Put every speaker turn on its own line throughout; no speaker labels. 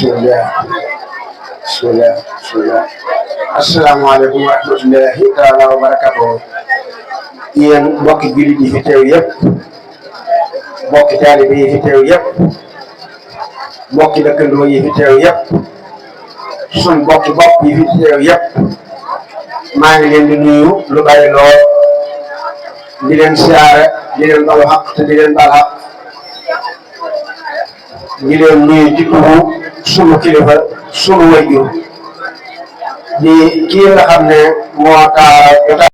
bismillah bismillah bismillah asalaamaaleykum wa rahmatullahi taala wa barakatuh yéen mbokki jullit yi fi teew yëpp mbokki taalibe yi fi teew yëpp mbokki dëkkandoo yi fi teew yëpp sun mbokki bopp yi fi teew yëpp maa ngi leen di nuyu lu bari lool di leen siyaare di leen balu xaq te di leen bal xaq di leen nuyu ci turu sunu kilifa sunu wajur di kii nga xam ne moo taara jotaay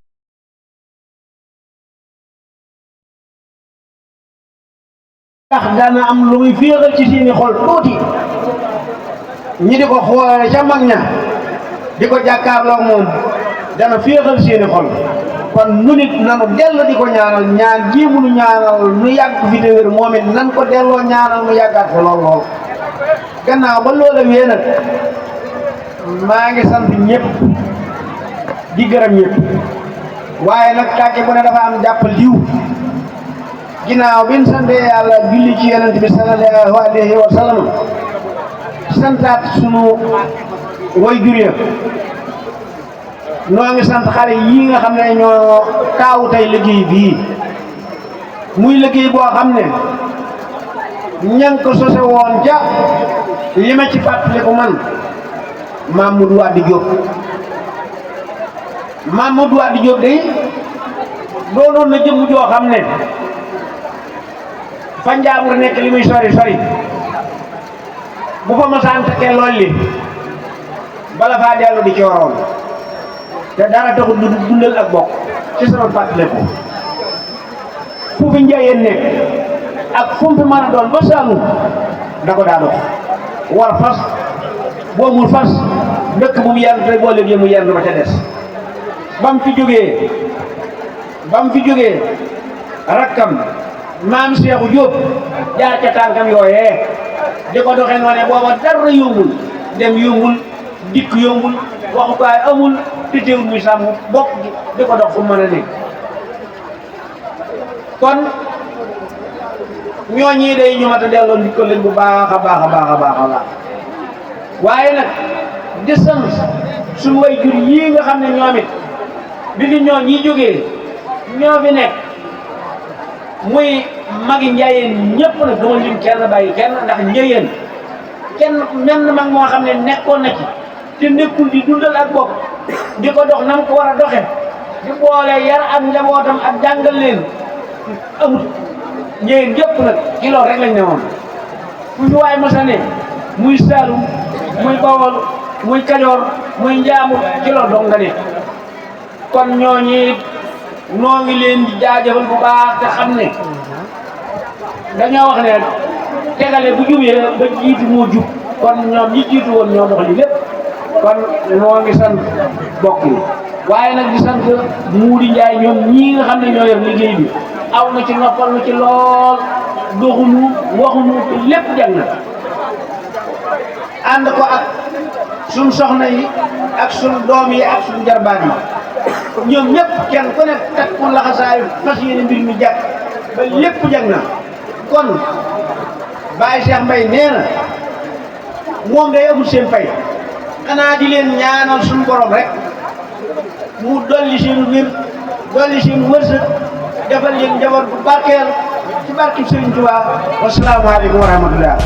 ndax dana am lu muy féexal ci seeni xol tuuti ñi di ko xoole ca mag ña di ko jàkkaarloog moom dana féexal seeni xol kon nu nit nanu dellu di ko ñaanal ñaan ji mu nu ñaanal nu yàgg fi te wér moom it nan ko delloo ñaanal nu yàggaat fa lool lool gannaaw ba loola wee nag maa ngi sant ñëpp di gërëm ñëpp waaye nag tàgge bu ne dafa am jàppal diw ginnaaw bi ñu sante yàlla julli ci yonent bi sallallahu alayhi wa sallam santaat sunu waajur ya noo ngi sant xale yii nga xam ne ñoo taawu tey liggéey bii muy liggéey boo xam ne ña ngi ko sose woon ca li ma ci fàttaliku man Mamadou Wade Diop Mamadou Wade Diop day doonoon na jëmm joo xam ne fa njaambur nekk li muy sori sori bu fa masaan tekkee lool li bala faa dellu di ci waroon te dara taxul lu dundal ak bokk ci sama fàttaliku fu fi njaayeen nekk ak fu mu fi mën a doon ba Saalum da ko daa dox war fas boo mul fas dëkk bu mu yenn te boo léegi mu yenn ba ca des ba mu fi jógee rakkam maam Seexu Jóob jaar ca tànkam yooyee di ko doxee noonu booba dara yombul dem yombul dikk yombul waxukaay amul te teewul muy sàmm bokk gi di ko dox fu mën a nekk kon ñooñi day ñu mat a delloo ndikkal leen bu baax a baax a baax a baax a baax waaye nag di sant suñu way jur yii nga xam ne ñoom it bi fi ñoo ñi jógee ñoo fi nekk muy magi njaayeen ñëpp nag dama lim kenn bàyyi kenn ndax njaayeen kenn menn mag moo xam ne nekkoon na ci te nekkul di dundal ak bopp di ko dox nam ko war a doxe di boole yar ak njabootam ak jàngal leen amut njaayeen ñëpp nag ci loolu rek lañ ne woon fu fi waay masa ne muy Saalum muy Bawol muy Kajoor muy Njaambur ci loolu dong nga ne kon ñooñi noo ngi leen di jaajëfal bu baax te xam ne dañoo wax ne tegale bu jubee ba jiitu moo jub kon ñoom ñi jiitu woon ñoo dox li lépp kon noo ngi sant bokk yi waaye nag di sant Muudi Njaay ñoom ñii nga xam ne ñoo yor liggéey bi aw na ci noppal na ci lool doxunu waxunu lépp jag na ànd ko ak suñ soxna yi ak suñ doom yi ak suñ jarbaat yi ñoom ñëpp kenn ku ne takku laxasaayu fas yéene mbir mi jag ba lépp jag na kon Baye Cheikh Mbaye nee na moom day amul seen fay xanaa di leen ñaanal suñu borom rek mu dolli seen wér dolli seen wërsëg defal leen njaboot bu barkeel ci barki Serigne Touba wasalaamaaleykum wa rahmatullah